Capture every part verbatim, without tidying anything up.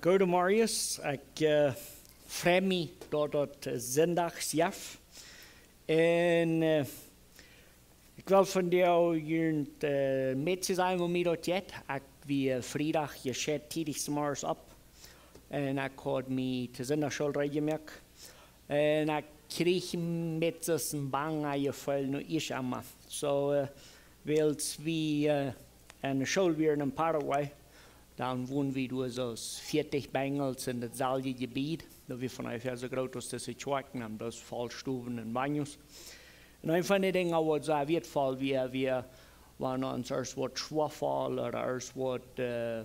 Goedemorjes, ekj eh, frei mie daut daut eh, Sindach jeft. Un eh, ekj well vondoag hia eh, met sennen woo mie daut jeit. Ekj wia Friedach jescheit tiedich zemorjes opp. Un ekj haud mie to Sindachschool reed jemoakt. Un ekj kjrieech met soon banget Jefeel no ieescht emol. Soo, eh, wiels wie eh, enne School wieren en Paraguay, dan wonden wie doa soo aus vieetich Bengels en daut selwje Jebied. Daut wia onjefäa soo groot aus dise Kjoakj, dan bloos voll Stowen un Banjos. Un eent von de Dinja waut soo wieetvoll wia, wia, wan ons ieescht waut schwoa foll ooda ieescht waut eh,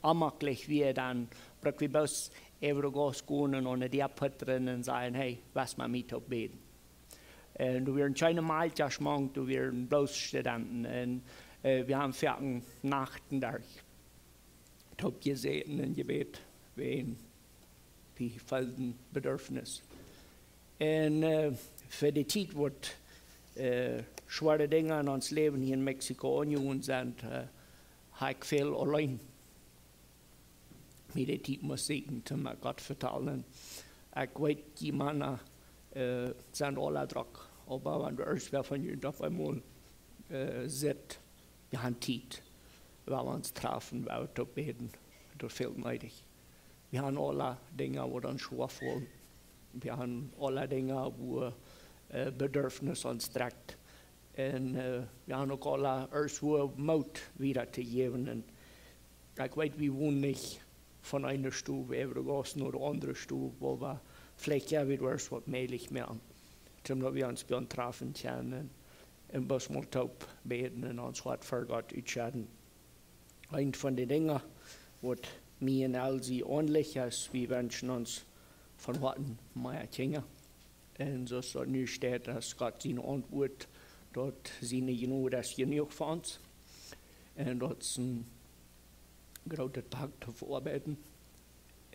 onjemaklich wia, dan bruck wie bloos äwa de Gauss gonen un aun de Däa putren un sajen: "Hey, west met mie toop bäden?" Un doa wieren kjeene Maultjes mank, doa wieren bloos Studenten. Un eh, wie haben foaken Nachten doa toop jesäten un jebät, wäajen wie feelden Bedürfnis. Un eh, fa de Tiet waut eh, schwoare Dinja en ons Läwen hia en Mexiko aunjegonen sent, eh, hab ekj väl auleen mie de Tiet must sieekjen, om met Gott to talen. Ekj weet, dee Mana eh, sent aula drock, oba wan doa ieescht wäa von junt opp eemol eh, sitt, wie haben Tiet, wie haben ons trafen, wie haben toop bäden, daut es väl needich. Wie haben aula Dinja waut ons schwoa faulen. Wie haben aula Dinja wua eh, Bedürfnis ons drekjt. Un eh, wie haben uk aula ieescht wua Moot wieda to jäwen. Un ekj weet, wie wonen nich von eene Stow äwa de Gauss no de aundre Stow, wua wie veleicht jo wada ieescht waut mäajlich moaken, om daut wie ons bie ons trafen kjennen un, un bloos mol toop bäden un ons Hoat ver Gott utschedden. Eent von de Dinja waut mie un Elsie aunlicht es, wie wenschen ons von Hoaten mea Kjinja. Un soo aus daut nu steit, es Gott siene Auntwuat, daut siene Jnod es jenuach fa ons. Un daut es een grootet Pak to veoabeiden.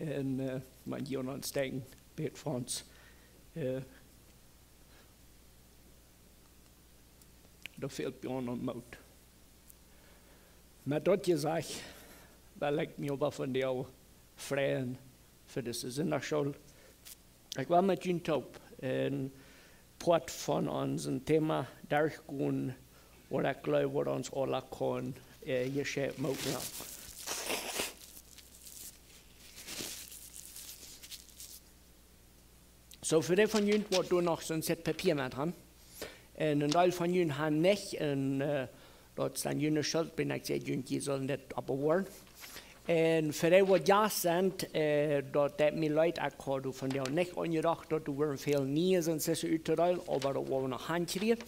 Un eh, wan jie aun ons denkjen, bät fa ons. Eh, daut fält bie ons aun Moot. Met daut jesajcht, well ekj mie oba vondoag freien fa dise Sindachschool. Ekj well met junt toop een Poat von onsen Thema derchgonen, waut ekj jleew waut ons aula kaun eh, jescheit moaken. Soo, fa dee von junt waut doa noch soon Stekj Papia met haben, un een Deel von junt haben nich, un eh, daut es dan june Schult, wan ekj saj, junt, jie sellen dit oppbewoaren. Un fa dee waut jo sent, eh, daut deit mie leet, ekj haud doa vondoag nich aun jedocht, daut doa woaren väl Niees un soo ut to deelen, oba daut woa wie noch aunjrieen.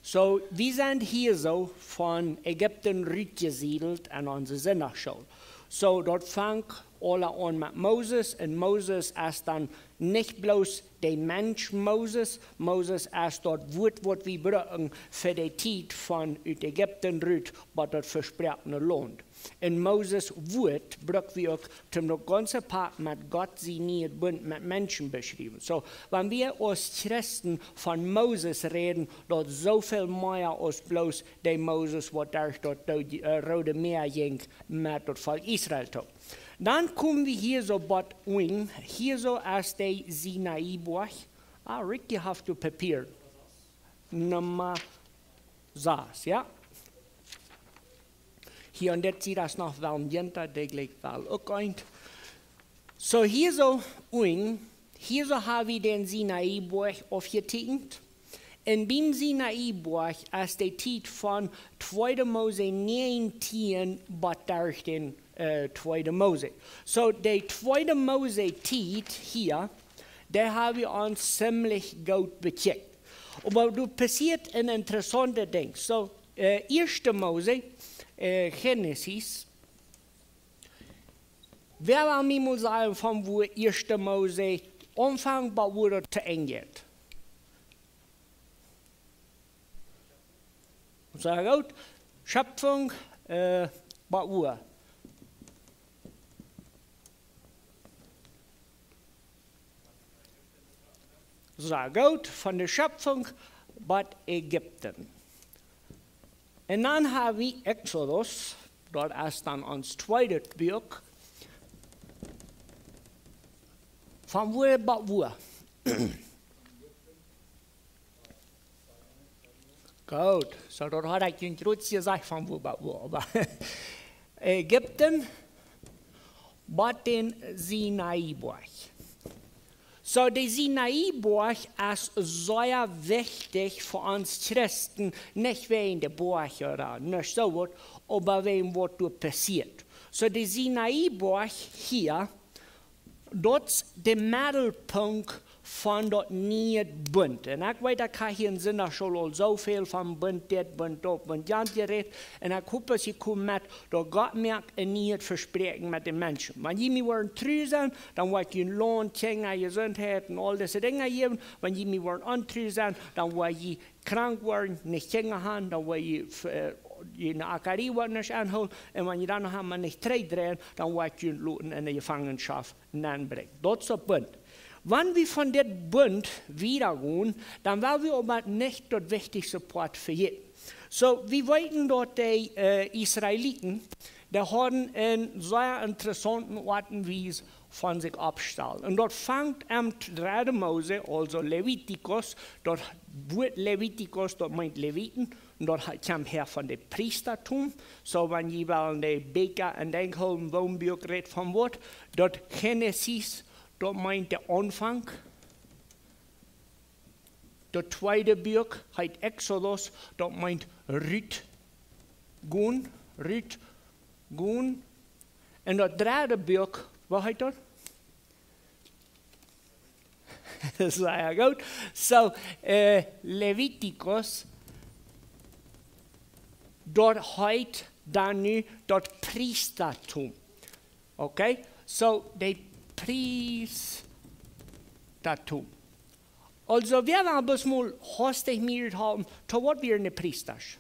Soo, wie sent hia soo von Ägipten rutjesiedelt en onse Sindachschool. Soo, daut fangt aula aun met Moses, un Moses es dan nich bloos de Mensch Moses, Moses es daut Wuat waut wie brucken fa de Tiet von ut Ägipten rut bat daut vesproakne Launt. Un Moses Wuat bruck wie uk, om daut gaunze Pak met Gott sien nieen Bunt met Menschen beschriewen. Soo, wan wie aus Christen von Moses räden, daut es soo väl mea aus bloos de Moses waut derch daut Dood-, eh, Roode Mäa jinkj met daut Volkj Israel toop. Dan komen wie hia soo bat aun, hia soo es de Sinai Boajch. Ah, Ricky haft daut Papia. Numma sas, jo. Hia aun dit Sied es noch wel een Jinta, dee jlikjt wel uk eent. Soo, hia soo aun, hia soo hab wie dän Sinai Boajch aufjeteekjent. Un biem Sinai Boajch es de Tiet von tweede Mose näajentieen bat derch dän eh, tweede Mose. Soo, de tweede Mose Tiet hia, dee hab wie ons ziemlich goot bekjikjt. Oba doa passieet een interessauntet Dinkj. Soo, eh, ieeschte Mose, eh, Genesis. Wäa well mie mol sajen, von wua ieeschte Mose aunfangt bat wua daut to Enj jeit? Sea goot. Schöpfung, eh, bat wua? Sea goot, von de Schöpfung bat Ägipten. Un dan hab wie Exodus, daut es dan ons tweedet Buak. Von wua bat wua? Goot, soo daut haud ekj junt jrod jesajcht von wua bat wua, oba Ägipten, bat dän Sinaiboajch. Soo, de Sinaiboajch es sea wichtich fa ons Christen, nich wäajen de Boajch ooda nuscht soo waut, oba wäajen waut doa passieet. Soo, de Sinaiboajch hia, daut es de Meddelpunkt von daut niee Bunt. Un ekj weet, ekj hab hia en Sindachschool aul soo väl von Bunt dit, Bunt daut, Bunt jant jerät. Un ekj hop, aus jie komen met, daut Gott moakt een nieet Vespräakjen met de Menschen. Wan jie mie woaren tru sennen, dan woa ekj junt Launt, Kjinja, Jesundheit un aul dise Dinja jäwen. Wan jie mie woaren ontru sennen, dan woa jie krank woaren, nich Kjinja haben, dan woa jie, äh, june Akarie woat nich aunhoolen. Un wan jie dan noch emol nich trigjdreien, dan woa ekj junt loten enne Jefangenschoft nenbrinjen. Daut es daut Bunt. Wan wie von dit Bunt wieda gonen, dan well wie oba nich daut wichtichste Poat vejäten. Soo, wie weeten daut de, äh, Israeliten, dee hauden eene sea interessaunte Oat un Wies von sikj oppstalen. Un daut fangt aun dredde Mose, aulsoo Levitikus, daut Wuat Levitikus, daut meent Leviten, un daut ha-, kjemt häa von de Priestatum. Soo, wan jie wellen de Bieekja en Denkj hoolen, woo een Buak rät von waut, daut Genesis, daut meent de Aunfank. Daut tweede Buak heet Exodus, daut meent rut gonen, rut gonen. Un daut dredde Buak, waut heet daut? Sea goot. Soo, äh, Levitikus, daut heet dan nu daut Priestatum. Okay? Soo, de Priestatum. Aulsoo, wie haben bloos mol hastich mie jeholpen, to waut wieren de Priestasch?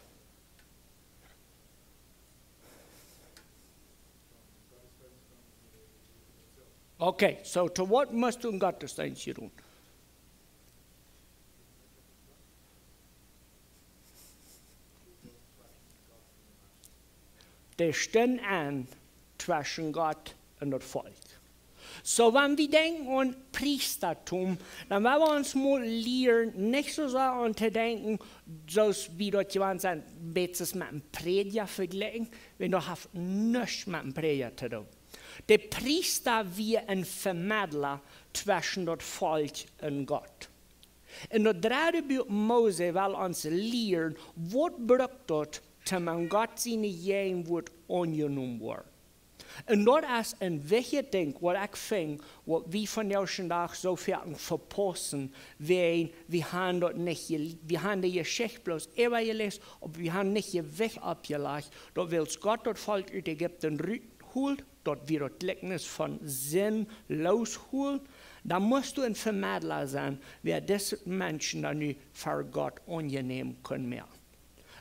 Okay, soo, to waut must een Gottesdeenst jedonen? Dee stunden aun tweschen Gott un daut Volkj. Soo, wan wie denkjen aun Priestatum, dan well wie ons mol lieren, nich soo sea aun to denkjen, soo aus wie daut jewant sent, bät met een Prädja vejlikjen, wiels daut haft nuscht met een Prädja to doonen. De Priesta wia een Vemedla tweschen daut Volkj un Gott. Un daut dredde Buak Mose well ons lieren, waut brukt daut, toom en Gott siene Jäajenwoat aunjenomen woaren. Un daut es een wichtjet Dinkj, waut ekj finj, waut wie vondoag dän Dach soo väl vepaussen, wiels wie haben daut nich je-, wie haben de Jeschicht bloos äwajeläst, oba wie haben nich Jewicht oppjelajcht, daut wiels Gott daut Volkj ut Ägipten ruthold, daut wia daut Jlikjnis von Sind, loosholen, dan must doa een Vemedla sennen, wäa dise Menschen dan nu ver Gott aunjenomen kunn moaken.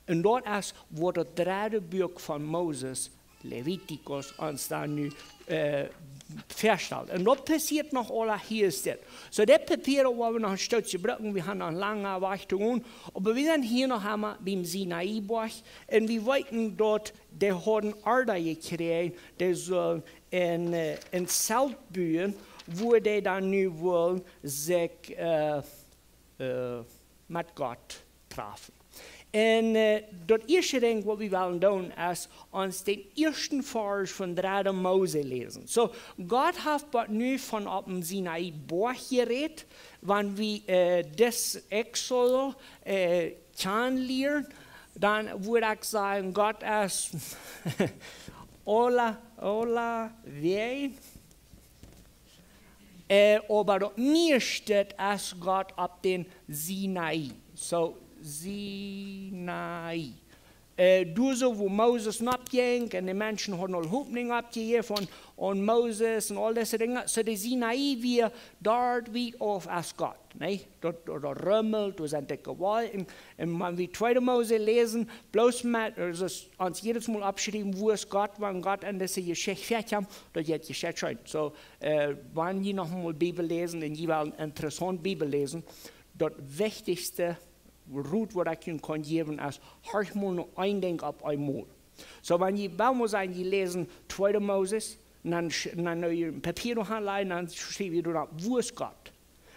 Un daut es, waut daut dredde Buak von Moses, Levitikus, ons dan nu, äh, väastalt. Un daut passieet noch aula hia es dit. Soo, dit Papia, woa wie noch een Stootje brucken, wie haben noch een langa Wajch to gonen, oba wie sent hia noch eemol biem Sinaiboajch. Un wie weeten daut dee hauden Orde jekjräajen, dee sullen een, äh, een Zelt buen, wua dee dan nu wullen sikj, äh, äh, met Gott trafen. Un, äh, daut ieeschte Dinkj, waut wie wellen doonen, es ons dän ieeschten Varsch von dredde Mose läsen. Soo, Gott haft bat nu von opp dän Sinaiboajch jerät, wan wie, äh, dis Exodus, äh, kjanen lieren, dan wudd ekj sajen, Gott es aula, aula wäajen. Äh, oba daut mieeschte es Gott opp dän Sinai. Soo, Sinai. Äh, doa soo, wua Moses nopp jinkj un de Menschen hauden aul Hopninj oppjejäft aun, aun Moses un aul dise Dinja. Soo, de Sinai wia doa wiet auf aus Gott, nä? Daut, daut, daut rummelt, doa sent dikje Wolkjen. Un wan wie tweede Mose läsen, bloos met, äh, daut ons jiedet Mol oppschriewen, wua es Gott, wan Gott en dise Jeschicht väakjemt, daut jeit jeschicht scheen. Soo, äh, wan jie noch mol Bibel läsen un jie wellen interessaunt Bibel läsen, daut wichtichste Rot, waut ekj junt kaun jäwen, es, horcht mol no een Dinkj opp eemol. Soo, wan jie, well wie sajen, jie läsen tweede Moses, Un dan, sch- dan no jie een Papia noch aunlajen, dan schriew jie doa, wua es Gott?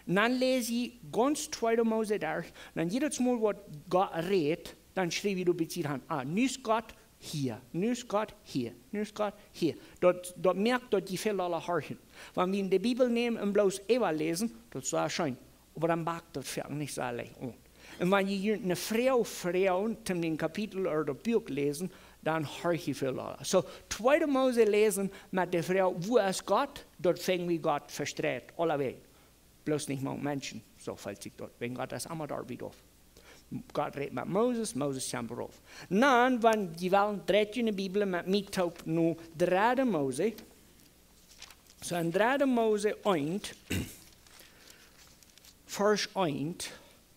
Un dan läs jie gaunz tweede Mose derch, dan jiedet Mol waut Gott rät, dan schriew jie doa bie sikj aun, ah, nu es Gott hia, nu es Gott hia, nu es Gott hia. Daut, daut moakt daut jie väl dolla horchen. Wan wie de Bibel nämen un bloos äwa läsen, daut es sea scheen. Oba dan bakt daut fa nich sea leicht aun. Un wan jie eene Froag froagen, toom dän Kapitel ooda daut Buak läsen, dan horch jie väl dolla. So, tweede Mose läsen met de Froag, wua es Gott? Daut finj wie Gott vestreit, aulawäajen. Bloos nich mank Menschen, soo felt sikj daut. Wan Gott es emma doa, woo doa. Gott rät met Moses, Moses kjemt rauf. Dan, wan jie wellen, dreit jie de Bibel met mie toop no dredde Mose. So, en dredde Mose eent, Varsch eent,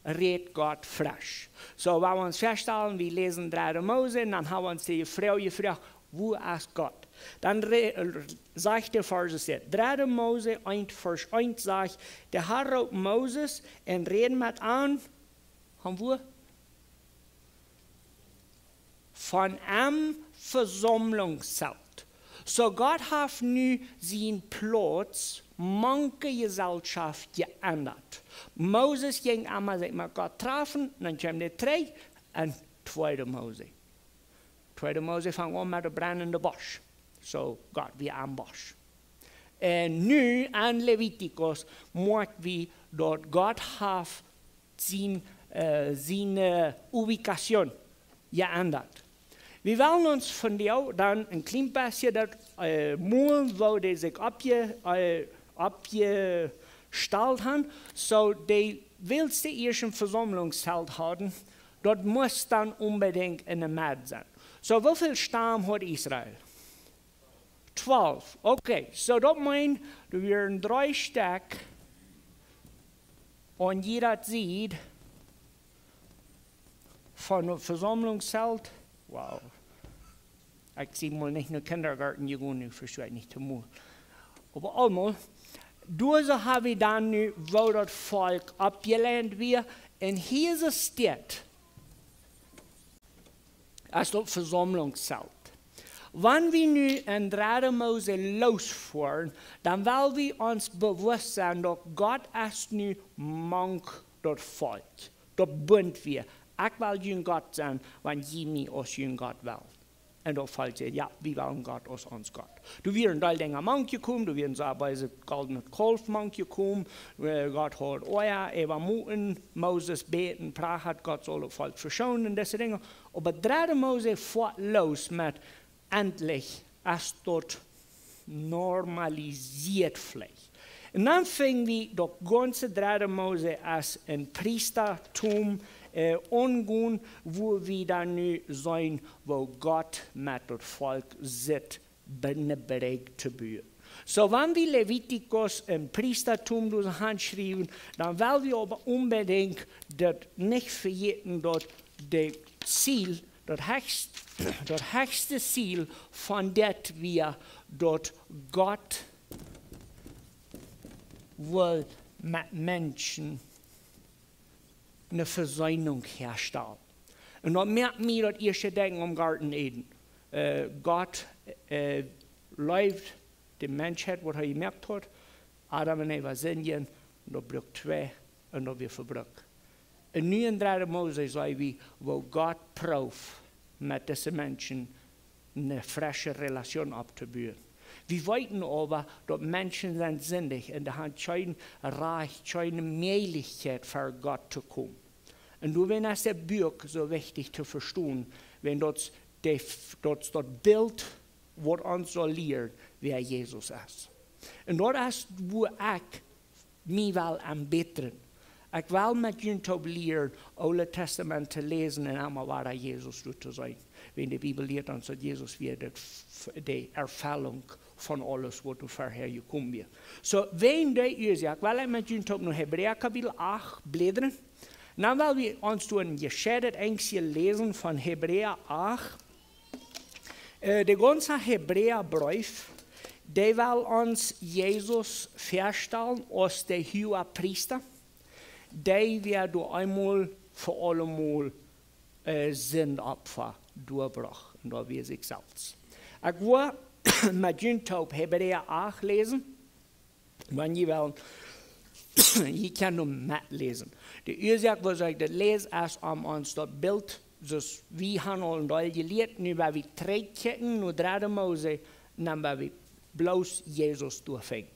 rät Gott fresch. So, wan wie ons faststalen, wie läsen dredde Mose, dan haben wie ons de Froag jefroacht, wua es Gott? Dan re- sajcht de Varsch, dredde Mose eent, Varsch eent sajcht, de Herr roopt Moses un rät met am, von wua? Von em Versammlungszelt. So Gott haft nu sienen Plauz mank de Jesellschaft jeendat. Moses jinkj emma sikj met Gott träfen, dan kjeem hee trigj un tweede Mose. Tweede Mose fangt aun met de brennende Bosch. So Gott wia aum Bosch. Un nu aun Levitikus moakj wie daut Gott haft sien, äh, siene Ubikation jeendat. Wie wellen ons vondoag dan een kjlien bät daut, äh, molen, woo dee sikj oppje-, äh, oppjestalt haben. So, dee wellste ieescht een Versammlungszelt hauden, daut must dan onbedinjt enne Medd sennen. So, woo väl Staum haud Israel? Twalf. Okay, so daut meent, doa wieren dree Stekj aun jiede Sied von daut Versammlungszelt. Wow. Ekj sie mol nich no Kindergarten jegonen, nu vestoo ekj nich to mol. Oba aulemol, doa soo hab wie dan nu, woo daut Volkj oppjeleent wia. Un hia es daut, aus daut Versammlungszelt. Wan wie nu en dredde Mose losfoaren, dan well wie ons bewusst sennen, daut Gott es nu mank daut Volkj. Daut Bunt wia. Ekj well jun Gott sennen, wan jie mie aus jun Gott wellen. Un daut Volkj säd, jo, wie wellen Gott aus ons Gott. Doa wieren een Deel Dinja mank jekomen, doa wieren see bie daut goldne Kalf mank jekomen, äh, Gott haud Oaja äwa Mose, Moses bäden, prachat, Gott saul daut Volkj veschoonen, dise Dinja. Oba dredde Mose foat los met endlich es daut normalisiert veleicht. Un dan finj wie daut gaunze dredde Mose aus een Priestatum, äh, aungonen, wua wie dan nu seenen, woo Gott met daut Volkj sitt, benne Bereich to buen. So, wan wie Levitikus un Priestatum doa aunschriewen, dan well wie oba onbedinjt daut nich vejäten, daut daut Ziel, daut hechst-, daut hechste Ziel von dit wia, daut Gott well met Menschen eene Versöhnung herstellen. Un daut moakt mie daut ieeschte denkjen aun Garten Eden. Äh, Gott, äh, leeft de Menschheit, waut hee jemoakt haud. Adam un Eva sindjen, un daut bruak twee, un daut wia vebruak. Un nu en dredde Mose seen wie, woo Gott proowt met dise Menschen eene fresche Relation opptobuen. Wie weeten oba, daut Menschen sent sindich un dee haben kjeen Rajcht, kjeene Mäajlichkjeit ver Gott to komen. Un doawäajen es dit Buak soo wichtich to vestonen, wan daut de, daut, daut Bilt, waut ons saul lieren, wäa Jesus es. Un daut es, wua ekj mie well aunbätren. Ekj well met junt toop lieren, Oole Testament to läsen un emma wada Jesus doa to seenen. Wan de Bibel lieet ons, daut Jesus wia de, de Erfüllung von aules, waut doa verhäa jekomen wia. So, wäajen dee Uasoak, ekj well met junt toop no Hebräa Kapitel acht blädren. Dan well wie ons doa een jescheidet Enjstje läsen von Hebräa acht. Äh, de gaunze Hebräabreef, dee well ons Jesus väastalen aus de Huapriesta, dee wia doa eemol fa aulemol, äh, Sind Opfa doabrocht, un daut wia sikj selfst. Ekj woa met junt toop Hebräa acht läsen. Wan jie wellen, jie kjennen nu metläsen. De Uasoak, wuarom ekj dit läs, es om ons daut Bilt, soo aus wie haben aul een Deel jelieet, nu woa wie trigjkjikjen no dredde Mose, dan woa wie bloos Jesus doa finjen.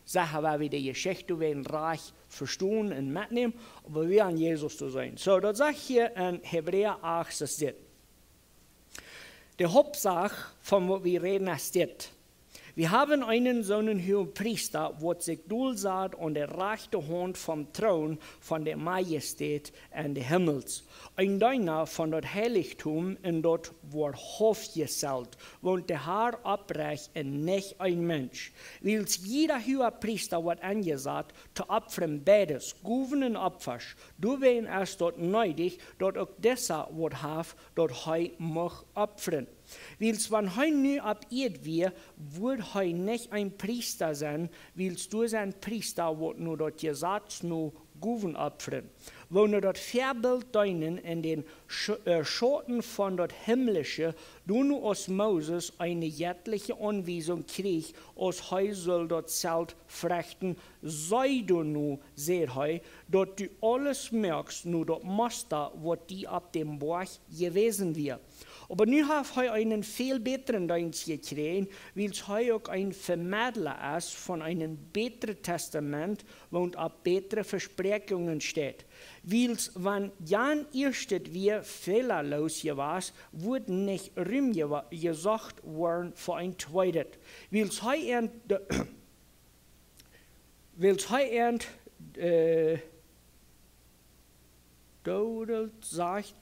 Secha woa wie de Jeschicht wellen rajcht vestonen un metnämen, oba wie aun Jesus to seenen. Soo, daut sajcht hia en Hebräa acht, es dit. De Hauptsach von waut wie räden es dit. Wie haben eenen soonen Huagen Priesta, waut sikj dol sad aun de rajchte Haunt vom Troon von de Majestät en de Himmels. Een Deena von daut Heiljchtum un daut woat hoofjesselt, woont de Har opprecht un nich een Mensch. Wiels jieda Huaga Priesta woat enjesat, to opfren beides, Gowen un Opfasch. Doawäajen es daut needich, daut uk disa waut haft, daut hee mucht opfren. Wiels wan hee nu opp Ieed wia, wudd hee nich een Priesta sennen, wiels doa sent Priesta, waut no daut Jesaz no Gowen opfren. Woone daut Väabilt deenen en dän Sch-, äh, Schauten von daut Himmlische, doano aus Moses eene jettliche Aunwiesunk kjrieech, aus hee sull daut Zelt rechten, See doano, säd hee, daut du aules moakst no daut Musta, waut die opp däm Boajch jewäsen wia. Oba nu haft hee eenen väl bätren Deenst jekjräajen, wiels hee uk een Vemedla es von een bätret Tastament, woont opp bätre Vespräakjungen steit. Wiels wan jan ieeschtet wia fälaloos jewast, wudd nich Rum jewa-, jesocht woaren fa een tweedet. Wiels hee en de Wiels hee an, äh, dodelt, sajcht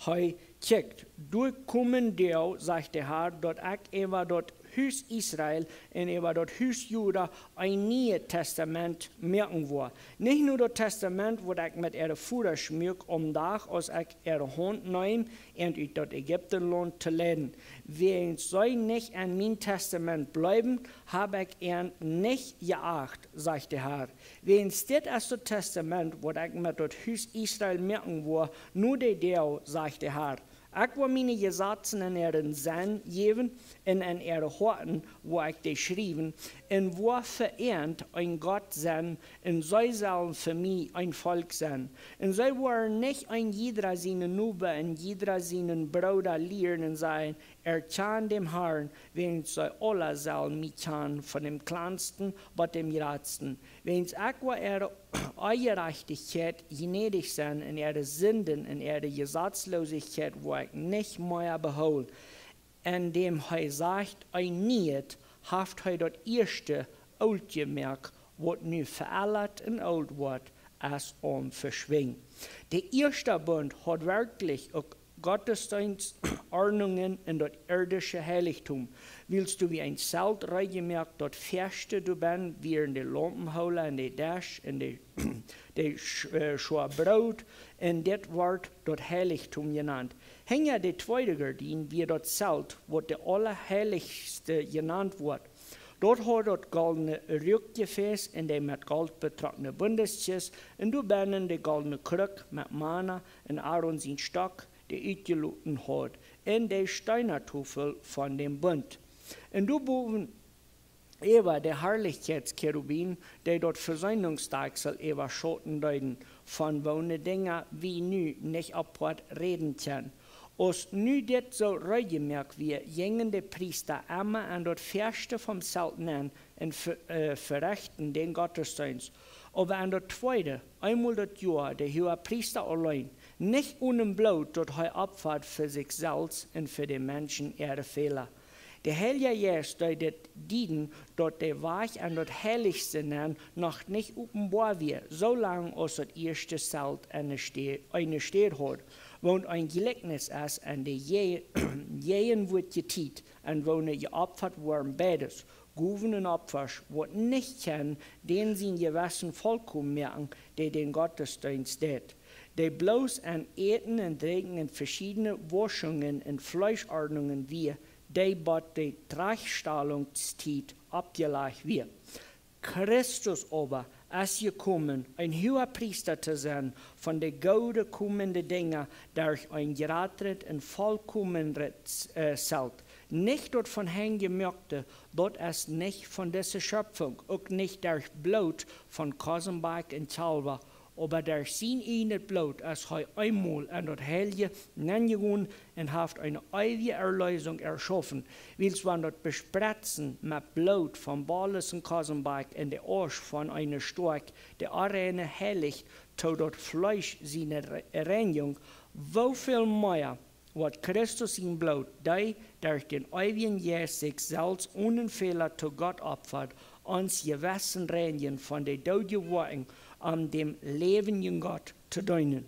hee: Kjikjt, doa komen Doag, sajcht de Har, daut ekj äwa daut Hus Israel un äwa daut Hus Juda een nieet Tastament moaken woa. Nich no daut Tastament, waut ekj met äare Vodasch muak aum Dach, aus ekj äare Haunt neem, an ut daut Ägiptenlaunt to leiden. Wäajens see nich aun mien Tastament bleewen, hab ekj an nich jeacht, sajcht de Har. Wäajens dit es daut Tastament, waut ekj met daut Hus Israel moaken woa, no dee Doag, sajcht de Har. Ekj woa miene Jesazen en äaren Senn jäwen un en äare Hoaten woa ekj dee schriewen, un woa fa an een Gott sennen, un see sellen fa mie een Volkj sennen. Un see woaren nich een jiedra sienen Noba un jiedra sienen Brooda lieren un sajen: Erkjant däm Harn, wäajens see aula sellen mie kjanen, von däm kjlansten bat däm jratsten. Wäajens ekj woa äare Onjerajchtichkjeit jnädich sennen, un äare Sinden un äare Jesazloosichkjeit woa ekj nich mea behoolen. Aun däm hee sajcht: Een nieet, haft hee daut ieeschte oolt jemoakt, waut nu veellet un oolt woat, es aum veschwinjen. De ieeschte Bunt haud werkjlich uk Gottesdeenst, Ordnungen en daut irdische Heilichtum, wiels doa wia een Zelt reed jemoakt, daut väaschte doabennen wieren de Laumpenhoola un de Desch un de, de Sch-, äh, Schoa Broot, un dit woat daut Heilichtum jenant. Hinja de tweede Gardien wia daut Zelt, waut de Aulaheilichste jenant woat. Daut haud daut goldne Ruakjefäss un de met Golt betrockne Bundeskjist, un doabennen de goldne Kruck met Manna un Aaron sien Stock, dee utjeloten haud, un de Steenatofel von däm Bunt. Un doa bowen äwa de Harlichkjeitskjerubim, dee daut Vesöhnungsdakjsel äwaschauten deeden, von woone Dinja wie nu nich opphoat räden kjennen. Aus nu dit soo reed jemoakt wia, jinjen de Priesta emma aun daut väaschte vom Zelt nenn un ve-, äh, verechten dän Gottesdeenst. Oba aun daut tweede, eemol daut Joa, de Huaga Priesta auleen, nich onen Bloot, daut hee opfad fa sikj selfst un fa de Menschen äare Fäla. De Heilja Jeist deed dit dieden, daut de Wajch aun daut Heilichste nenn noch nich openboa wia, soo lang aus daut ieeschte Zelt aun de Städ, eene Städ haud, woont een Jlikjnis es aun de Je-, Jäajenwoat Tiet, aun woone jeopfat woaren beides, Gowen un Opfasch, waut nich kjennen dän sien Jewessen volkomen moaken, dee dän Gottesdeenst deit, dee bloos aun Äten un Drinkjen un veschiedne Wauschungen un Fleeschordnungen wia, dee bat de Trajchtstalungstiet oppjelajcht wia. Christus oba es jekomen, een Huaga Priesta to sennen von de goode komende Dinja derch een jratret un volkomenret, äh, Zelt, Nich daut von Henj jemoakte, daut es nich von dise Schöpfunk, uk nich derch Bloot von Kosenbarg un Kjalwa, oba derch sien ieejnet Bloot es hee eemol en daut Heilje nenjegonen un haft eene eewje Erleesunk eschaufen, wiels wan daut Bespretzen met Bloot von Bolles un Kosenbarg un de Asch von eene Stoakj de Onreine heilicht to daut Fleesch siene Re-, Reinjunk, woo väl mea woat Christus sien Bloot, dee derch dän eewjen Jeist sikj selfst onen Fäla to Gott opfad, ons Jewessen reinjen von de doodje Woakjen, om däm läwenjen Gott to deenen.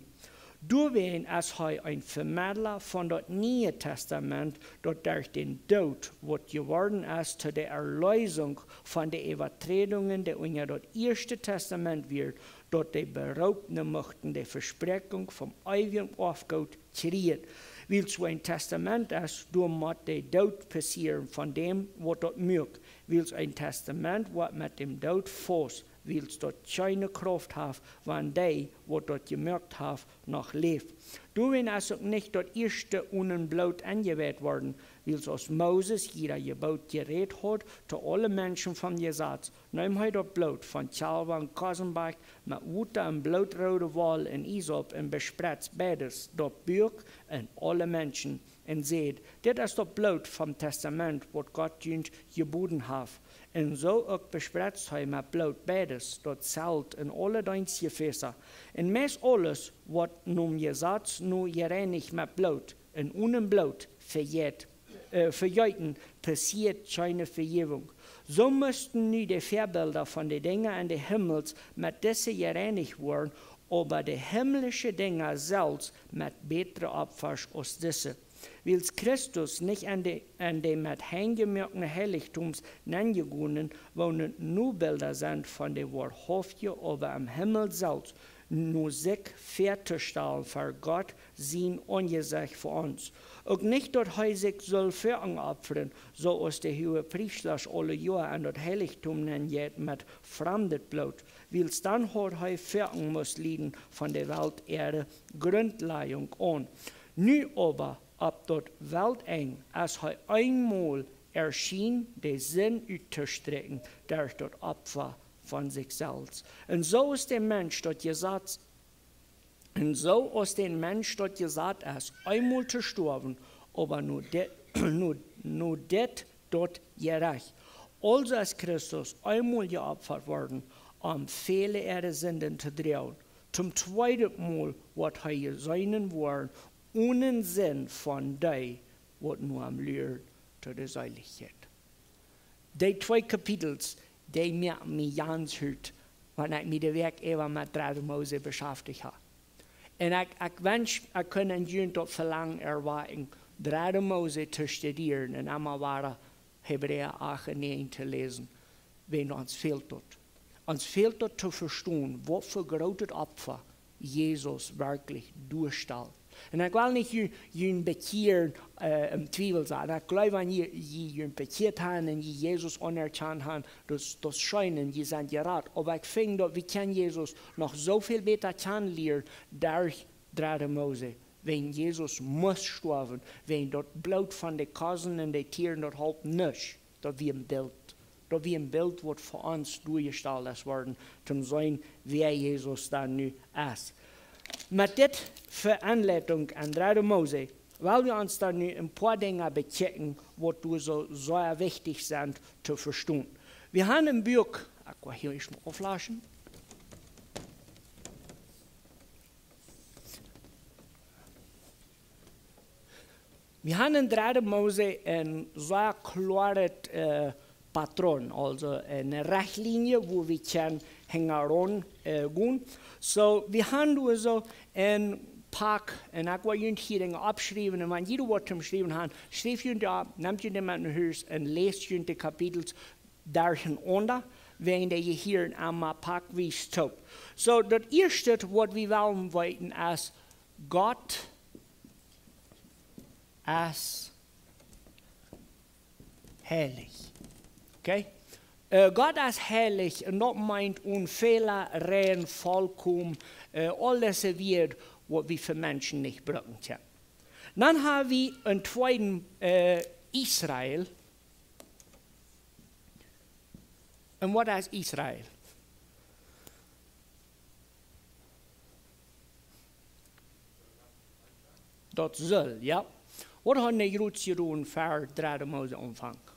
Doawäajen es hee een Vemedla von daut Niee Testament, daut derch dän Doot, waut jeworden es to de Erleesunk von de Äwaträdungen, dee unja daut Ieeschte Testament wieren, daut de Beroopne muchten de Vespräakjunk vom eewjen Oafgoot kjrieen. Wiels soo een Testament es, doa mott de Doot passieren von däm, waut daut muak. Wiels een Testament woat met däm Doot faust, wiels daut kjeene Krauft haft, wan dee, waut daut jemoakt haft, noch läft. Doawäajen es uk nich daut Ieeschte onen Bloot enjeweiht worden, wiels aus Moses jieda Jeboot jerät haud to aule Menschen vom Jesaz, neem hee daut Bloot von Kjalwa un Kosenbarg met Wota un blootroode Woll un Isop un besprets beides daut Buak un aule Menschen un säd: Dit es daut Bloot vom Testament, waut Gott junt jeboden haft. Un soo uk besprets hee met Bloot beides, daut Zelt un aule Deenstjefäsa. Un meist aules, waut nom Jesaz no jereinicht met Bloot un onen Bloot vejeit, äh, vejeeten, passieet kjeene Vejäwunk. Soo musten nu de Väabilda von de Dinja en de Himmels met dise jereinicht woaren, oba de himmlische Dinja selfst met bätre Opfasch aus dise. Wiels Christus nich en de, en de met Henj jemoakte Heilichtums nenjegonen, woonen nu Bilda sent von de woarhauftje, oba em Himmel selfst, no sikj väatostalen fa Gott sien Aunjesecht fa ons. Uk nich daut hee sikj sull fa ons opfren, soo aus de Huagepriesta aule Joa en daut Heilichtum nenjeit met framdet Bloot, wiels dan haud hee fa ons must lieden von de Welt äare Grundlajunk aun. Nu oba, opp daut Weltenj, es hee eemol erschienen, de Sind uttosträakjen derch daut Opfa von sikj selfst. Un soo es de Mensch daut Jesaz, un soo aus de Mensch daut jesat es, eemol to stoawen, oba no dit, no, no dit daut Jerecht. Aulsoo es Christus eemol jeopfat worden, om väle äare Sinden to droagen. Toom tweeden Mol woat hee jeseenen woaren, onen Sind von dee, waut no am luaren to de Seelichkjeit. Dee twee Kapitels, dee moaken mie gaunz hut, wan ekj mie de Wäakj äwa met dredde Mose beschaftich hab. Un ekj, ekj wensch, ekj kunn en junt daut Velangen erwakjen, dredde Mose to studieren un emma wada Hebräa acht un näajen to läsen, wan ons fält daut. Ons fält daut to vestonen, waut fa grootet Opfa Jesus werkjlich doastalt. Un ekj well nich ju-, junt bekjieren, äh, em Twiewel sennen. Ekj jleew, wan jie, jie junt bekjieet haben un jie Jesus aunerkjant haben, daut, daut es scheen un jie sent jerat. Oba ekj finj daut wie kjennen Jesus noch soo väl bäta kjanen lieren derch dredde Mose. Wan Jesus must stoawen, wan daut Bloot von de Kosen un de Tieren, daut holp nuscht. Daut wia een Bilt. Daut wia een Bilt, waut fa ons doajestalt es worden, toom seenen, wäa Jesus dan nu es. Met dit fa Enleitunk en dredde Mose, well wie ons dan nu een poa Dinja bekjikjen, waut doa soo sea wichtich sent to vestonen. Wie haben een Buak, ekj woa hia ieescht mol auflaschen. Wie haben en dredde Mose een sea kloaret, äh, Patron, aulsoo eene Rechtlienje, wua wie kjennen hinjaraun, äh, gonen. Soo, wie haben doa soo een poa, un ekj woa junt hia Dinja oppschriewen, un wan jie waut toom schriewen haben, schrieft junt opp, nemt junt dee met no Hus un läst junt de Kapitels derchenaunda, wäajen dee jie hieren emma poawies toop. Soo, daut ieeschte, waut wie wellen weeten, es, Gott es heilich. Okay? Äh, Gott es heilich, un daut meent onfäla, rein, vollkomen, äh, aul dise Wieed, waut wie fa Menschen nich brucken kjennen. Dan haben wie een tweeden, äh, Israel. Un waut es Israel? Daut sull, jo. Waut hauden dee Jooden jedonen ver dredde Mose Aunfank?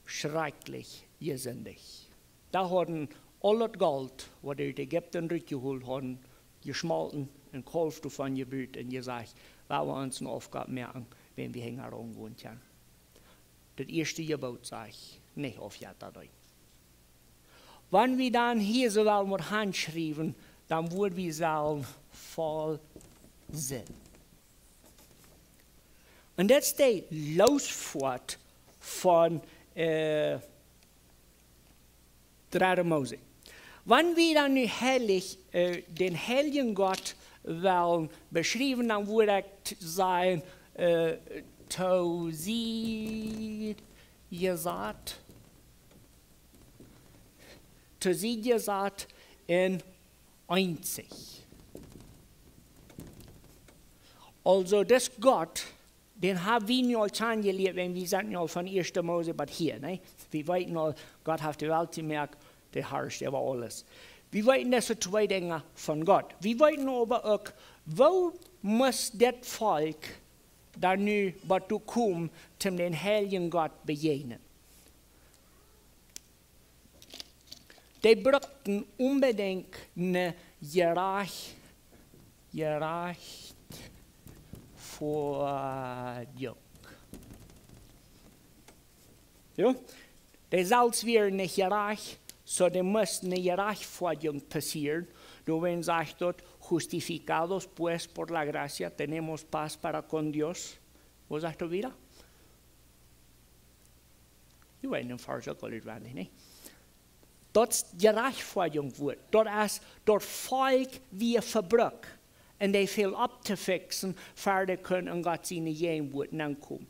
Schrakjlich jesindicht. Dee hauden aul daut Golt, waut see ut Ägipten rutjeholt hauden, jeschmolten un Kaulf doavon jebut un jesajcht: "Lot ons een Opfa moaken, wan wie hinjaraun gonen kjennen." Daut ieeschte Jeboot sajcht: "Nich Aufjetta deenen." Wan wie dan hia soo wellen waut hanschriewen, dan wudd wie sellen voll sennen. Un daut es de Loosfoat von, äh, dredde Mose. Wan wie dan nu heilich, äh, dän heiljen Gott wellen beschriewen, dan wudd ekj t-, sajen, äh, to Sied jesat, to Sied jesat un eenzich. Aulsoo, dis Gott, dän hab wie nu aul kjanen jelieet, wan wie sent nu aul von ieeschte Mose bat hia, nä? Wie weeten aul, Gott haft de Welt jemoakt, dee harscht äwa aules. Wie weeten dise twee Dinja von Gott. Wie weeten oba uk, woo must dit Volkj dan nu bat doa komen, om dän heiljen Gott bejäajnen. Dee bruckten onbedinjt eene jerajcht-, Jerajchtfoadjunk. Jo? Dee selfst wieren nich jerajcht, soo dee must eene Jerajchtfoadjunk passieren. Doawäajen sajcht daut: "Justificados pues por la gracia tenemos paz para con Dios." Waut sajcht daut wieda? Jie weeten dän Varsch uk aul utwendich, nä? Daut es Jerajchtfoadjunk Wuat. Daut es, daut Volkj wia vebrukt. Un dee fäld opptofixen, ver dee kunnen en Gott siene Jäajenwuat nenkomen.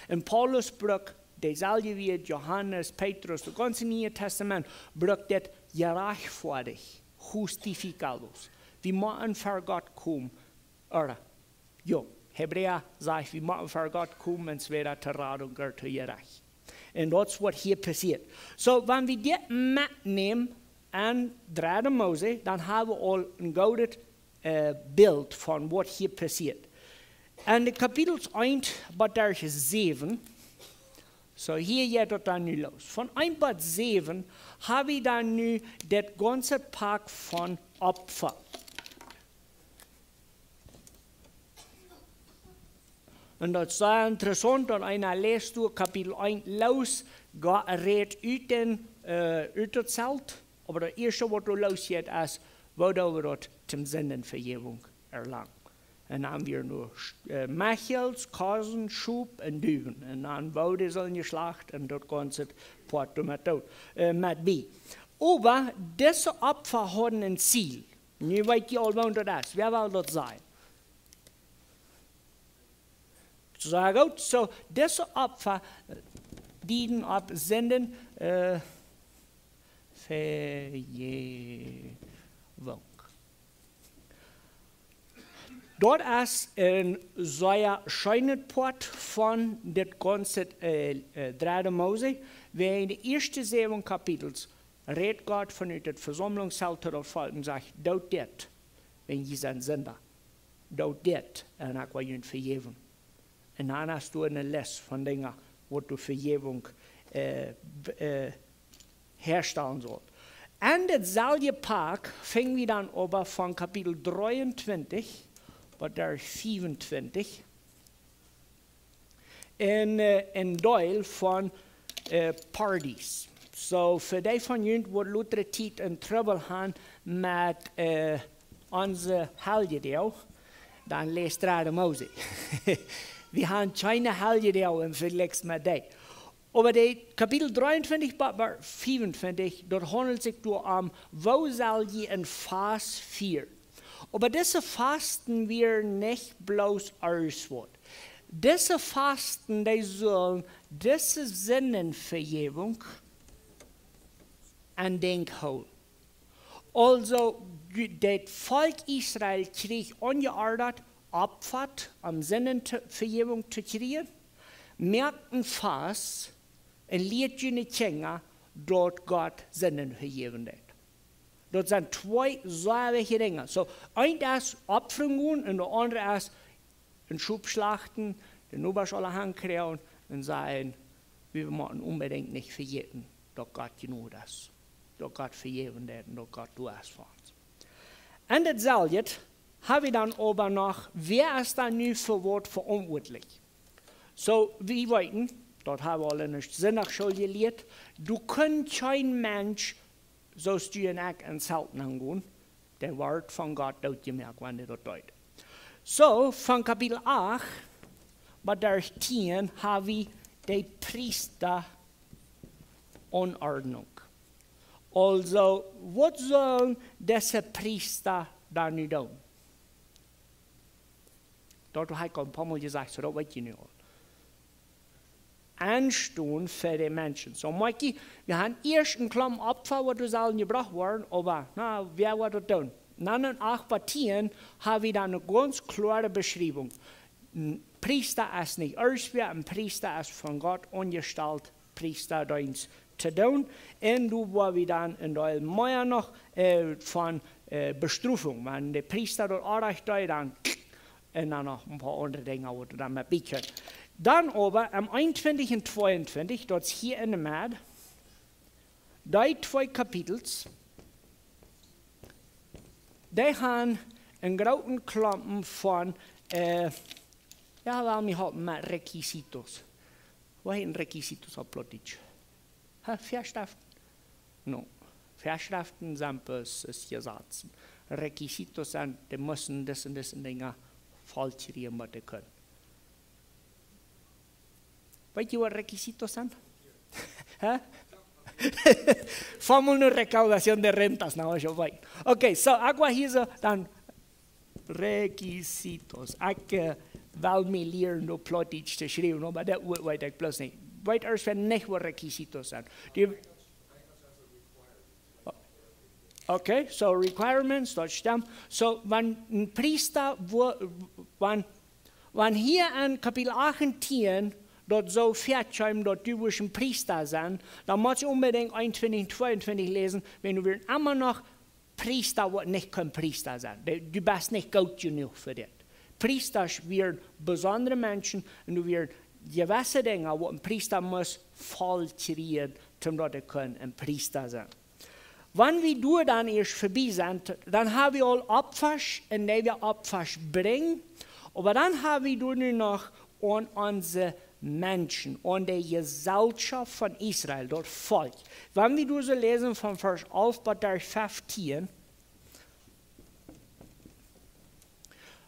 Un Paulus brukt deeselwje wia Johanes, Petrus, daut gaunze Niee Tastament, brukt dit jerajchtfoadich, justificados. Wie motten ver Gott komen, ooda Jo, Hebräa sajcht, wie motten ver Gott komen, entwäda to Radunk ooda to Jerecht. Un daut es waut hia passieet. Soo, wan wie dit metnämen aun dredde Mose, dan hab wie aul een goodet, äh, Bilt von waut hia passieet. En de Kapitels eent bat säwen, soo hia jeit daut dan nu loos. Von eent bat säwen hab wie dan nu daut gaunze Pak von Opfa. Un daut es sea interessaunt, daut eena läst doa Kapitel eent loos, Gott rät ut dän, äh, ut daut Zelt, oba daut ieeschte waut doa loos jeit es, woo doo wie daut toom Sindenvejäwunk erlangen. Un dan wia nu, äh, Mechels, Kosen, Schop un Duwen. Un dan woo dee sullen jeschlacht un daut gaunze Poat doamet doot, äh, met bie. Oba dise Opfa hauden een Ziel. Nu weet jie aul, waut daut es. Wäa well daut sajen? Sea goot, soo, dise Opfa, äh, dieden opp Sinden, äh, Vejäwunk. Daut es een sea scheenet Poat von dit gaunze, äh, äh, dredde Mose, wäajen de ieeschte säwen Kapitels rät Gott von ut daut Vesaumlungszelt to daut Volkj un sajcht: "Doot dit, wan jie sent Sinda. Doot dit, un ekj woa junt vejäwen." Un dan hast du eene List von Dinja, waut du Vejäwunk, äh, b-, äh, häastalen saust. En dautselwje Pak finj wie dan oba von Kapitel dreeuntwintich bat fiefuntwintich. En, äh, een Deel von, äh, Paradies. Soo, fa dee von junt waut lota Tiet en Trubbel han met, äh, onse Heljedoag, dan läst dredde Mose. Wie han kjeene Heljedoag em Vejlikj met dee. Oba de Kapitel dreeuntwintich bat, bat fiefuntwintich, daut haundelt sikj doa om, woo sell jie een Fast fieren? Oba dise Fasten wieren nich bloos Austausch. Dise Fasten, dee sullen dise Sindenvejäwunk aun Denkj hoolen. Aulsoo, daut Volkj Israel kjrieech onjeordat Opfa, om Sindenvejäwunk to kjrieen. Moakt een Fast un lieet june Kjinja daut Gott Sinden vejäwen deit. Daut sent twee sea wichtje Dinja. Soo, eent es Opfren gonen un daut aundre es een Schop schlachten, de Nobasch aula hankjrieen un sajen: "Wie motten onbedinjt nich vejäten daut Gott Jnod es, daut Gott vejäwen deit un daut Gott doa es fa ons." En daut selwje ha wie dan oba noch, wäa es dan nu fa waut veauntwuatlich? Soo, wie weeten, daut ha wie aul en de Sindachschool jelieet, doa kaun kjeen Mensch, soo aus du un ekj, en Zelt nengonen, dee woat von Gott dootjemoakt, wan dee daut deit. Soo, von Kapitel acht bat derch tieen ha wie de Priestaonordnunk. Aulsoo, waut sellen dise Priesta dan nu doonen? Daut ha ekj aul een poa mol jesajcht, soo daut weet jie nu aul. Enstonen fa de Menschen. Soo, Mikey, wie haben ieescht een Klomp Opfa, waut doa sellen jebrocht woaren, oba, na, wäa woat daut doonen? Dan en acht bat tieen ha wie dan eene gaunz kloare Beschriewunk. Een Priesta es nich irjentwäa, een Priesta es von Gott aunjestalt, Priestadeenst to doonen. Un doa woa wie dan en Deel mea noch, äh, von, äh, Bestrofunk. Wan de Priesta daut oajch deed, dan, un dan noch een poa aundre Dinja, waut doa dan met bie kjemt. Dan oba em eenuntwintich un tweeuntwintich, daut es hia en de Med, dee twee Kapitels, dee haben een grooten Klompen von, äh, jo, well mie halpen met requisitos. Waut heeten requisitos opp Plautdietsch? Ha, Väaschreften? No. Väaschreften sent bloos, es Jesazen. Requisitos sent, dee motten dise un dise Dinja vollkjrieen, waut dee kjennen. Weet jie, waut requisitos sent? Hä? Fue una recaudación de rentas, no, ekj weet. Okay, soo, agua hieso, dan requisitos. Ekj, äh, well mie lieren, daut Plautdietsch to schriewen, oba daut we-, weet ekj bloos nich. Weet ieescht, wan nich, waut requisitos sent. Dee Okay, soo requirements, daut stemt. Soo, wan een Priesta, wua-, wan, wan hia en Kapitel acht un tieen daut soo väakjeem, daut du wurscht een Priesta sennen, dan motst du onbedinjt eenuntwintich un tweeuntwintich läsen, wan du wia emma noch Priesta, waut nich kaun Priesta sennen. Du, du best nich goot jenuach fa dit. Priestasch wieren besondre Menschen un doa wieren jewesse Dinja, waut een Priesta must vollkjrieen, om daut hee kunn een Priesta sennen. Wan wie doa dan ieescht verbie sent, dan ha wie aul Opfasch un dee wie Opfasch brinjen. Oba dan ha wie doa nu noch aun onse Menschen, aun de Jeselschoft von Israel, daut Volkj. Wan wie doa soo läsen von Varsch alf bat derch feftieen,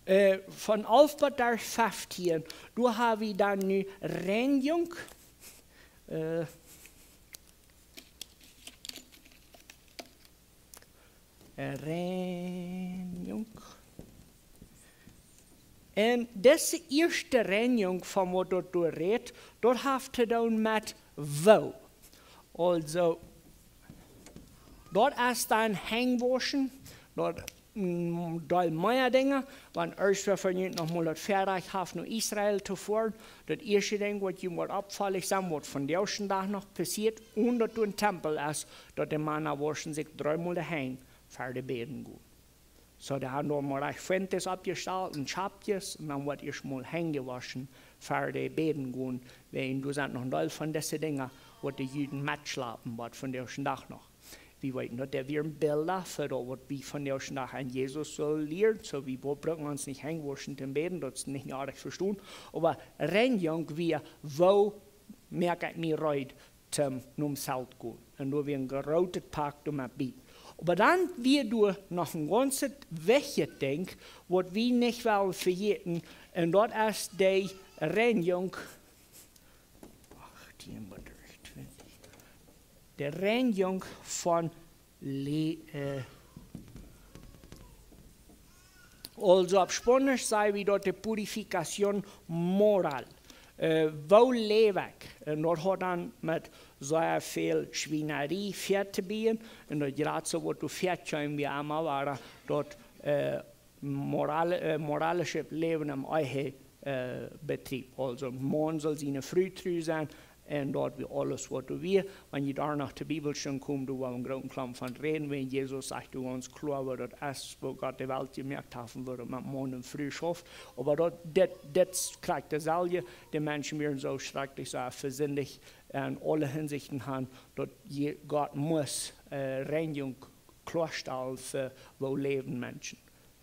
äh, von alf bat derch feftieen, doa ha wie dan nu Reinjunk, äh, Reinjunk. Un dise ieeschte Reinjunk, von waut daut doa rät, daut haft to doonen met woo. Aulsoo, daut es dan Henj wauschen, daut, mm, Deel mea Dinja, wan ieescht wäa von junt noch mol daut Väarajcht haft, no Israel to foaren, daut ieeschte Dinkj, waut junt woat oppfaulen sennen, waut vondoag dän Dach noch passieet, un daut doa een Tempel es, daut de Mana wauschen sikj dreemol de Henj ver dee bäden gonen. Soo, dee haben doa mol rajcht Fuentes oppjestalt un Schapkjes, un dan woat ieescht mol Henj jewoschen, ver dee bäden gonen, wäajen doa sent noch een Deel von dise Dinja, waut de Juden metschlapen, waut vondoag dän Dach noch. Wie weeten daut, daut wieren Bilda fa daut, waut wie vondoag dän Dach aun Jesus sellen lieren, soo wie, wie bruken ons nich Henj wauschen toom bäden, daut es nich noadich vestonen, oba Reinjunk wia, woo moak ekj mie reed toom nom Zelt gonen. Un doa wia een grootet Pak doamet bie. Oba dan wia doa noch een gaunzet wichtjet Dinkj, waut wie nich wellen vejäten, un daut es de Reinjunk, achtieen bat twintich. De Reinjunk von Le-, äh, aulsoo opp Spaunisch saj wie daut de purificación moral. Äh, woo läw ekj? Un daut haft dan met sea väl Schwienarie väa to doonen. Un daut jratste, waut doa väakjeem, wia emma wada daut, äh, moral-, äh, moralische Läwen em Ehe äh, Betrieb. Aulsoo, Maun saul siene Fru tru sennen, un daut wia aules waut doa wia. Wan jie doa no de Bibel sellen komen, doa wia een grooten Klomp von räden, wan Jesus sajcht doa gaunz kloa, woo daut es, woo Gott de Welt jemoakt haft, woo daut met Maun un Fru schauft. Oba daut, dit, dit kjricht daut selwje, de Menschen wieren soo schrakjlich soo vesindicht en aule Hinsichten han, daut je, Gott must, äh, Reinjunk kloastalen fa woo läwen Menschen,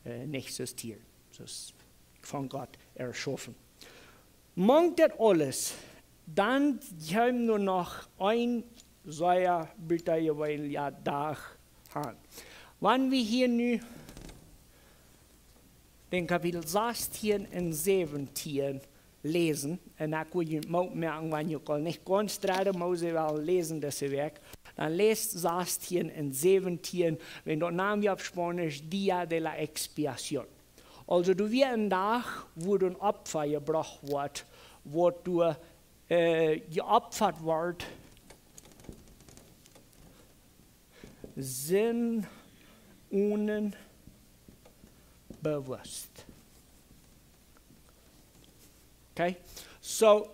äh, nich soo Tieren. Daut es von Gott erschaufen. Mank daut aules, dan kjeem doa noch een sea buttajeweenelja Dach aun. Wan wie hia nu dän Kapitel sastieen un säwentieen läsen, un ekj well junt Moot moaken, wan jie uk aul nich gaunz dredde Mose wellen läsen dise Wäakj, dan läst sastieen un säwentieen, wan daut nanen wie opp Spaunisch Día de la Expiación. Aulsoo, doa wia een Dach, wua een Opfa jebrocht wort, waut doa, äh, jeopfat wort, Sind unbewusst. Okay? So,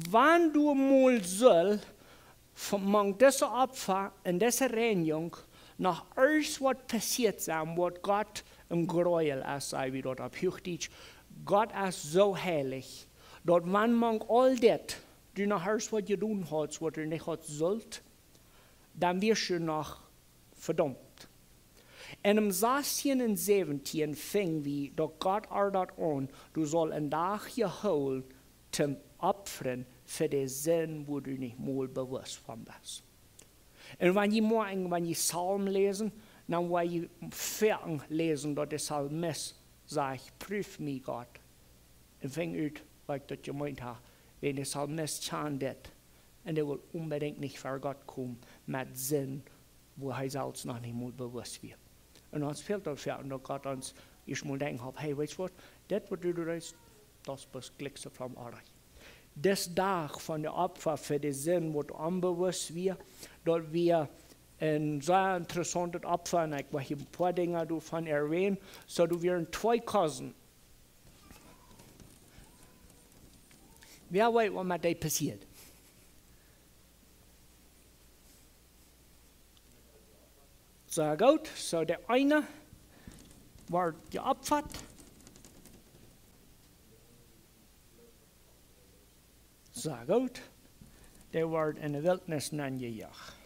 wan du mol sull, von, mank dise Opfa un dise Reinjunk noch irjent waut passieet sennen, waut Gott een Gräuel es, saj wie daut opp Huachdietsch. Gott es soo heilich, daut wan mank aul dit, du noch irjent waut jedonen hast, waut du nich hauden sullt, dan wia hee noch vedaumt. Un em sastieen un säwentieen finj wie, daut Gott ordad aun, du saust een Dach jehoolen toom opfren fa de Sind, wua du nich mol bewusst von best. Un wan jie moakjen, wan jie Psalm läsen, dan woa jie foaken läsen, daut de Psalmist sajcht: "Prüf mie, Gott, un finj ut, waut ekj daut jemeent hab." Wan de Psalmist kjant dit, un dee wull onbedinjt nich ver Gott komen met Sind, wua hee selfst noch nich mol bewusst wia. Un ons fält daut foaken, daut Gott ons ieescht mol denkjen halpt: "Hey, weetst waut? Dit waut du deist, daut es bloos jlikj soo fromm oajch." Dis Dach von de Opfa fa de Sind, waut onbewusst wia, daut wia een sea interessauntet Opfa, un ekj well hia een poa Dinja doavon erwähnen. So, doa wieren twee Kosen. Wäa weet, waut met dee passieet? Sea goot, so de eene wort jeopfat. Sea goot. Dee wort enne Wiltnis nenjejoacht.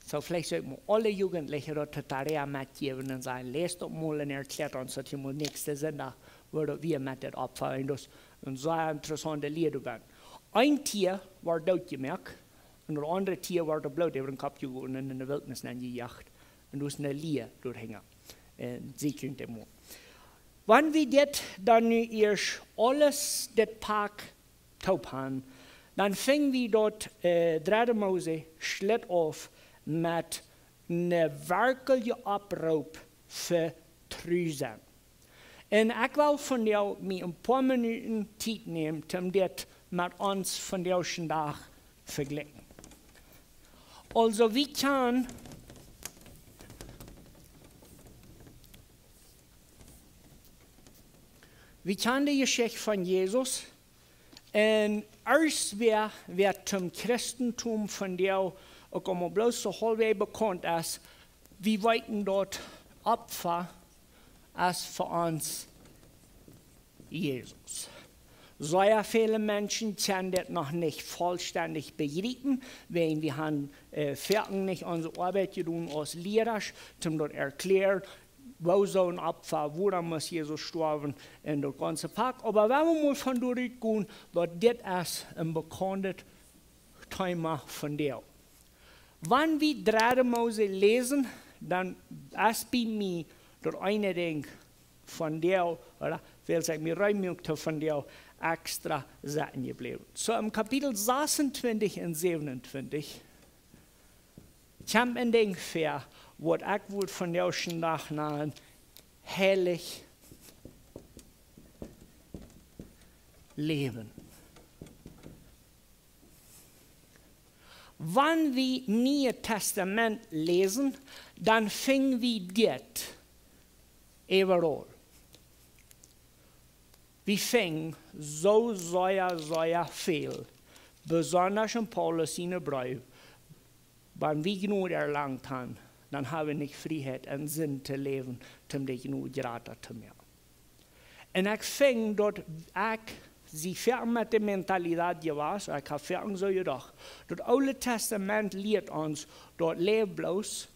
So, veleicht sull wie aule Jugendliche daut de Tarea metjäwen un sajen: "Läst daut mol un erkjläat ons daut hia mol näakjsten Sindach, woo daut wia met dit Opfa." Un daut es een sea interessaunta Lia doabie. Een Tia wort dootjemoakt, un daut aundre Tia wort daut Bloot äwa dän Kopp jegoten un enne Wiltnis nenjejoacht. Un daut es eene Lia doahinja. Un see kjennen daut mol. Wan wie dit dan nu ieescht aules, dit Pak toop han, dan finj wie daut, äh, dredde Mose schlit auf met een werkjlichen Oproop fa tru sennen. Un ekj well vondoag mie een poa Minuten Tiet nämen, om dit met ons vondoagschen Dach vejlikjen. Aulsoo, wie kjanen, wie kjanen de Jeschicht von Jesus. Un ieescht wäa, wäa toom Christentum vondoag uk emma bloos soo haulfwäajes bekaunt es, wie weeten daut Opfa es fa ons Jesus. Sea väle Menschen kjennen dit noch nich vollstendich bejriepen, wäajen wie han, äh, foaken nich onse Oabeit jedonen aus Liera, om daut erkjlären, woo soon Opfa, wuarom must Jesus stoawen un daut gaunze Pak. Oba wan wie mol von doa utgonen, daut dit es een bekauntet Thema vondoag. Wan wie dredde Mose läsen, dan es bie mie daut eene Dinkj vondoag, ooda wiels ekj mie rein muak to vondoag, extra sitten jebläwen. So, em Kapitel sasuntwintich un säwenuntwintich kjemt een Dinkj väa, waut ekj wudd vondoagschen Dach nanen heilich Läwen. Wan wie Niee Tastament läsen, dan finj wie dit. Äwaraul. Wie finjen soo sea, sea väl, besonda en Paulus siene Breew, wan wie Jnod erlangt han, dan ha wie nich Frieheit en Sind to läwen, om de Jnod jrata to moaken. Un ekj finj daut ekj sie foaken met de Mentalität jewast, ekj ha foaken soo jedocht, daut Oole Testament lieet ons daut: Läw bloos,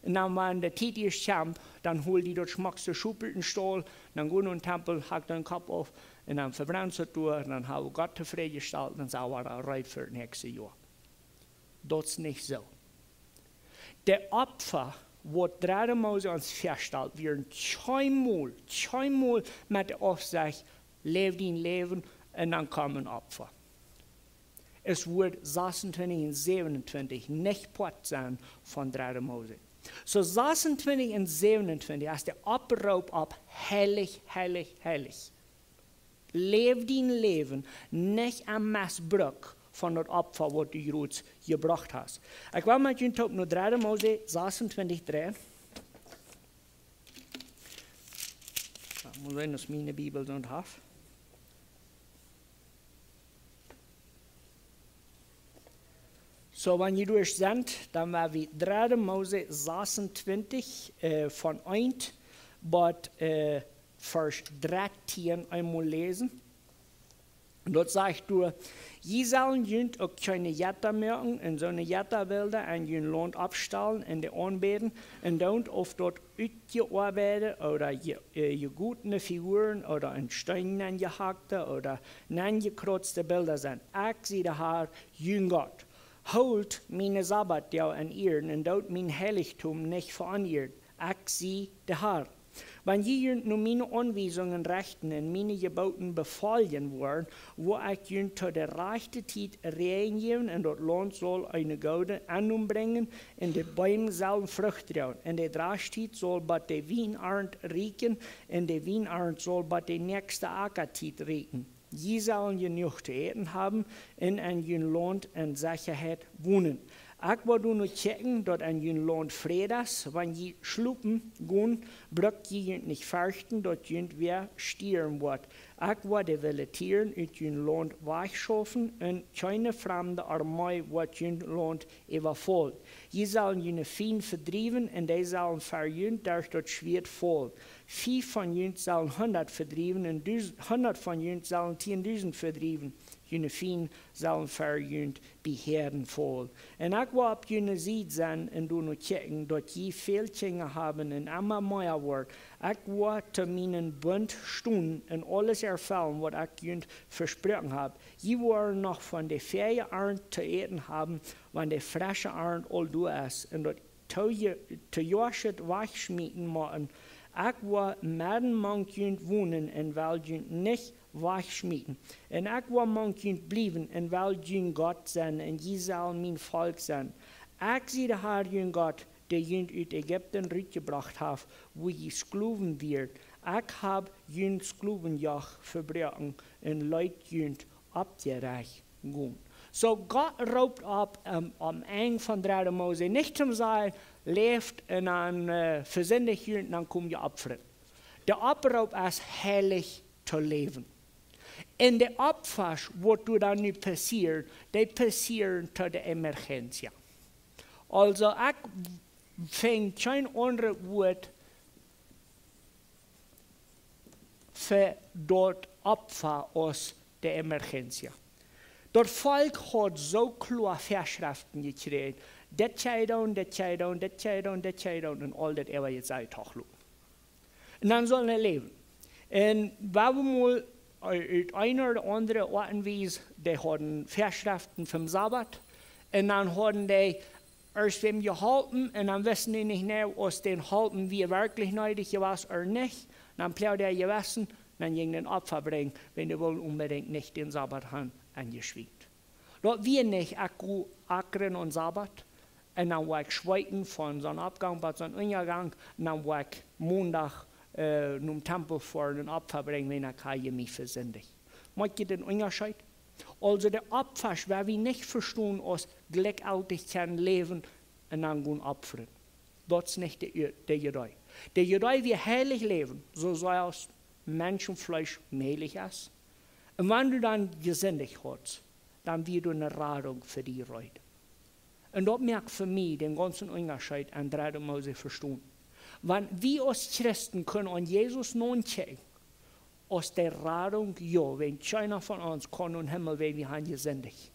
un dan wan de Tiet es kjemt, dan hol die daut schmockste Schop ut dän Staul, dan go no dän Tempel, hak dien Kopp auf, un dan vebrenn daut doa, un dan hab wie Gott tofräd jestalt, dan sent wie reed fa daut näakjste Joa. Daut es nich soo. De Opfa, waut dredde Mose ons väastalt, wieren kjeenmol, kjeenmol met de Aufsecht: Läw dien Läwen un dan kjemt een Opfa. Et woat sasuntwintich un säwenuntwintich nich Poat sennen von dredde Mose. Soo sasuntwintich un säwenuntwintich es de Oproop opp heilich, heilich, heilich. Läw dien Läwen nich aum Messbruk von daut Opfa, waut du jrods jebrocht hast. Ekj well met junt toop no dredde Mose sasuntwintich dree. Ekj mott seenen, aus miene Bibel daut haft. Soo, wan jie doa sent, dan woa wie dredde Mose sasuntwintich, äh, von eent bat, äh, Varsch dartieen eemol läsen. Daut sajcht doa: Jie sellen junt uk kjeene Jetta moaken un soone Jettabilda en jun Launt oppstalen un dee aunbäden, un doont auf daut utjeoabeide ooda je-, äh, jegotne Figuren ooda en Steen nenjehakte ooda nenjekjrautsde Bilda sent. Ekj sie de Har, jun Gott. Hoolt miene Sabbatdoag en Ieren un doot mien Heilichtum nich veonieren. Ekj sie de Har. Wan jie junt no miene Aunwiesungen rechten un miene Jeboten befoljen woaren, woa ekj junt to de rajchte Tiet Räajen jäwen, un daut Launt saul eene goode Ennom brinjen, un de Beem sellen Frucht droagen, un de Draschtiet saul bat de Wienarnt rieekjen, un de Wienarnt saul bat de näakjste Akjatiet rieekjen. Jie sellen jenuach to äten haben un en jun Launt en Sechaheit wonen. Ekj woa doano kjikjen, daut en jun Launt Fräd es. Wan jie schlopen gonen, bruck jie junt nich ferchten, daut junt wäa stieren woat. Ekj woa de wille Tieren ut jun Launt wajchschaufen, un kjeene framde Armee woat jun Launt äwafaulen. Jie sellen june Fiend vedriewen, un dee sellen ver junt derch daut Schwieet faulen. Fief von junt sellen hundat vedriewen, un dus-, hundat von junt sellen tieendusent vedriewen. June Fiend sellen ver junt bie Häaden faulen. Un ekj woa opp june Sied sennen un doano kjikjen, daut jie väl Kjinja haben un emma mea woaren. Ekj woa to mienen Bunt stonen un aules erfellen, waut ekj junt vesproaken hab. Jie woaren noch von de väaje Arnt to äten haben, wan de fresche Arnt aul doa es, un daut to je-, to Joaschet wajchschmieten motten. Ekj woa medden mank junt wonen un well junt nich wajchschmieten. Un ekj woa mank junt bliewen un well jun Gott sennen, un jie sellen mien Volkj sennen. Ekj sie de Har, jun Gott, dee junt ut Ägipten rutjebrocht haft, wua jie Sklowen wieren. Ekj hab jun Sklowenjoch vebroaken un leet junt oppjerajcht gonen. Soo, Gott roopt opp, ähm, aum Enj von dredde Mose, nich to sajen: Läft un dan, äh, vesindicht junt un dan kjemt jie opfren. De Oproop es, heilich to läwen. Un de Opfasch, waut doa dan nu passieren, dee passieren to de emergencia. Aulsoo, ekj finj kjeen aundret Wuat fa daut Opfa aus de emergencia. Daut Volkj haud soo kloa Väaschreften jekjräajen: Dit kjenn jie doonen, dit kjenn jie doonen, dit kjenn jie doonen, dit kjenn jie doonen, un aul daut äwa jie selfst toochloten. Un dan sullen see läwen. Un wie haben mol, äh, ut eene ooda aundre Oat un Wies, dee hauden Väaschreften vom Sabbat. Un dan hauden dee ieescht wäm jeholpen, un dan wisten dee nich mea, aus dän Holpen wia werkjlich needich jewast ooda nich. Dan ploagd äa Jewessen, dan jinjen see Opfa brinjen, wiels dee wullen onbedinjt nich dän Sabbat han enjeschwieet. Daut wia nich: Ekj go ackren aum Sabbat, un dan woa ekj schweeten von Sonnoppgank bat Sonnunjagank, un dan woa ekj Mondach, äh, nom Tempel foaren un Opfa brinjen, wiels ekj hab mie vesindicht. Moakjt dän Unjascheet? Aulsoo, de Opfasch, woa wie nich vestonen aus jlikjjeltich kjennen läwen un dan gonen opfren. Daut es nich de, de Idee. De Judäa wia heilich läwen, soo aus Menschenfleesch mäajlich es. Un wan du dan jesindicht hast, dan wia doa eene Radunk fa die reed. Un daut moakt fa mie dän gaunzen Unjascheet aun dredde Mose vestonen. Wan wie aus Christen kjennen aun Jesus nodenkjen, aus de Radunk, jo, wan kjeena von ons kaun em Himmel, wan wie haben jesindicht.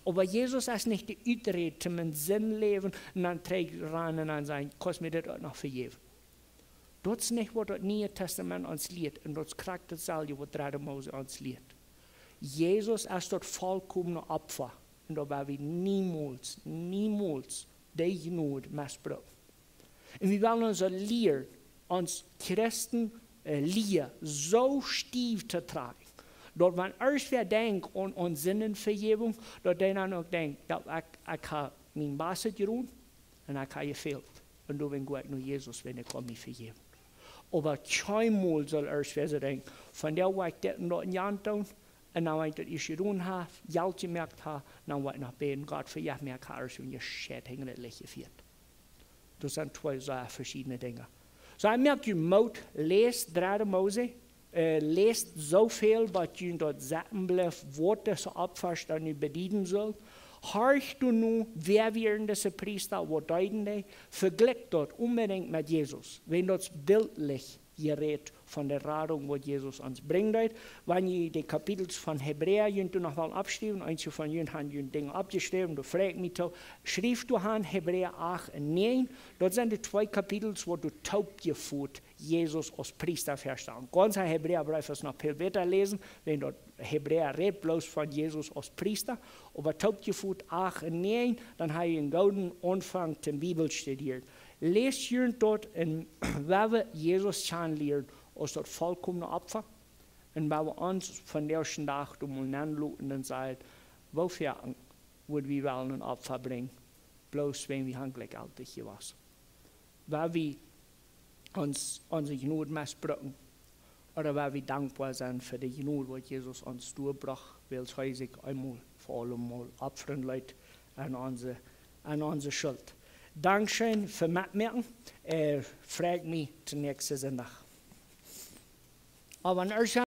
Oba Jesus es nich de Uträd, om en Sind läwen un dan trigj rannen un sajen: "Kaust mie dit uk noch vejäwen?" Daut es nich, waut daut Niee Tastament ons lieet. Un daut es krakjt daut selwje, waut dredde Mose ons lieet. Jesus es daut volkomne Opfa. Un doa woa wie niemols, niemols de Jnod mesbrucken. Un wie wellen onse Lia, ons Christen, äh, Lia, soo stiew to trakjen, daut wan irjentwäa denkjt aun, aun Sindenvejäwunk, daut dee dan uk denkjt: "Jo, ekj, ekj hab mien Best jedonen un ekj hab jefält. Un doawäajen go ekj no Jesus, wan ekj kaun mie vejäwen." Oba kjeenmol saul irjentwäa soo denkjen: "Vondoag woa ekj dit un daut un jant doonen, un dan, wan ekj daut ieescht jedonen hab, Jelt jemoakt hab, dan woa ekj noch bäden: Gott, vejeff mie, ekj hab irjentwäa jescheit hinja daut Licht jefieet." Daut sent twee sea veschiedne Dinja. Soo, ekj moak junt Moot, läst dredde Mose, äh, läst soo väl, waut junt daut sitten blift, waut dise Opfasch dan nu bedieden sullen. Horcht nu, wäa wieren dise Priesta, waut deeden dee? Vejlikjt daut onbedinjt met Jesus, wan daut bildlich jerät von de Radunk, waut Jesus ons brinjen deed. Wan jie de Kapitels von Hebräa junt noch wellen oppschriewen, eenje von junt haben junt Dinja oppjeschräwen, doa frei ekj mie too. Schrieft doa aun Hebräa acht un näajen. Daut sent de twee Kapitels, waut doa toopjefoot Jesus aus Priesta väastalen. Gaunza Hebräabreef es noch väl bäta läsen, wan daut Hebräa rät bloos von Jesus aus Priesta. Oba toopjefoot acht un näajen, dan hab jie eenen gooden Aunfank toom Bibel studieren. Läst junt daut un woa wie Jesus kjanen lieren aus daut volkomne Opfa. Un woa wie ons vondoag dän Dach doa mol nenloten un sajen: "Woo foaken wudd wie wellen een Opfa brinjen, bloos wan wie haben jlikjjeltich jewast? Woa wie ons, onse Jnod mesbrucken, ooda woa wie dankboa sennen fa de Jnod, waut Jesus ons doabrocht, wiels hee sikj eemol fa aulemol opfren leet aun onse, aun onse Schult?" Dankscheen fa metmoaken. Äh, frei ekj mie toom näakjsten Sindach. Oba wan irjent